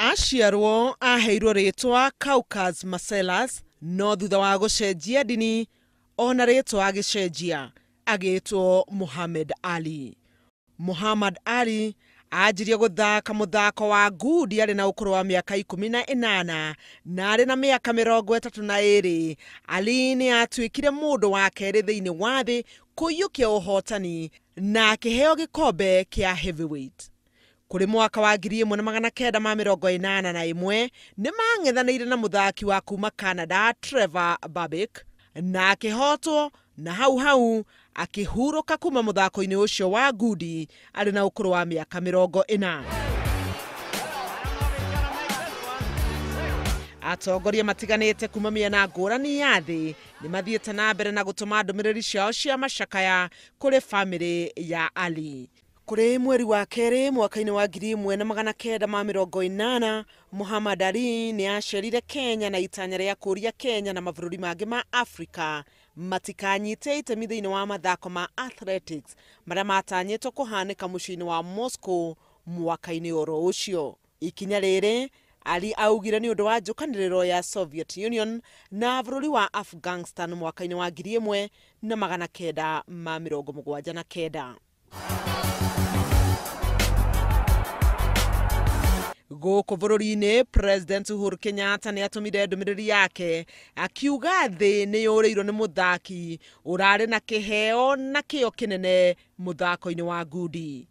Aciarwo aheirwo rĩtwa Caucus Marcellus, no thutha wa gũcenjia ndini ona rĩtwa agĩcenjia agĩtwo Muhammad Ali. Muhammad Ali anjirie gũthaka mũthako wa ngundi arĩ na ũkũrũ wa mĩaka 18 na arĩ na mĩaka 32. Ali nĩ atuĩkire mũndũ wa kerĩ thĩinĩ wa thĩ kũiyũkia ũhotani na akĩheo gĩkombe kĩa heavyweight. Kũrĩ mwaka wa 1981 nĩ mang'ethanĩire na mũthaki wa kuma Canada Trevor Berbick na akĩhotwo, na hau hau akĩhurũka kuma mũthako-inĩ ũcio wa ngundi arĩ na ũkũrũ wa mĩaka 40. Atongoria matiganĩte kuma mĩena ngũrani ya thĩ nĩ mathiĩte na mbere na gũtũma ndũmĩrĩri ciao cia macakaya kũrĩ bamĩrĩ ya Ali. Kũrĩ mweri wa kerĩ mwaka-inĩ wa 1980, Muhammad Ali nĩ acerire Kenya na itanya rĩa kũũria Kenya na mabũrũri mangĩ ma Afrika matikanyite itemi thĩinĩ wa mathako ma athletics marĩa matanyĩtwo kũhanĩka mũciĩ-inĩ wa Moscow mwaka-inĩ oro ũcio. Ikinya rĩrĩ Ali augire nĩ ũndũ wa njũkanĩrĩro ya Soviet Union na bũrũri wa Afghanistan mwaka-inĩ wa 1979. Gũkũ bũrũri-inĩ, President Uhuru Kenyatta nĩ atũmire ndũmĩrĩri yake akiuga thĩ nĩ yũrĩirwo nĩ mũthaki ũrarĩ na kĩheo na kĩo kĩnene mũthako-inĩ wa ngundi.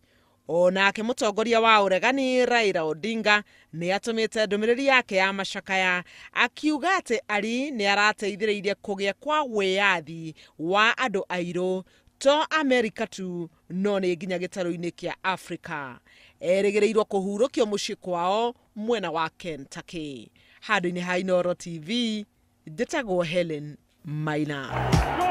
Onake mũtongoria wa ũregani Raila Odinga nĩ atũmĩte ndũmĩrĩri yake ya macakaya akiuga atĩ Ali nĩ arateithĩrĩirie kũgĩa kwa wĩyathi wa andũ airũ to Amerika tu no nĩ nginya gĩtarũ-inĩ kĩa Afrika. Erĩgĩrĩirwo kũhurũkio mũciĩ kwao mwena wa Kentucky. Handũ-inĩ ha Inooro TV, njĩtagwo Helen Maina.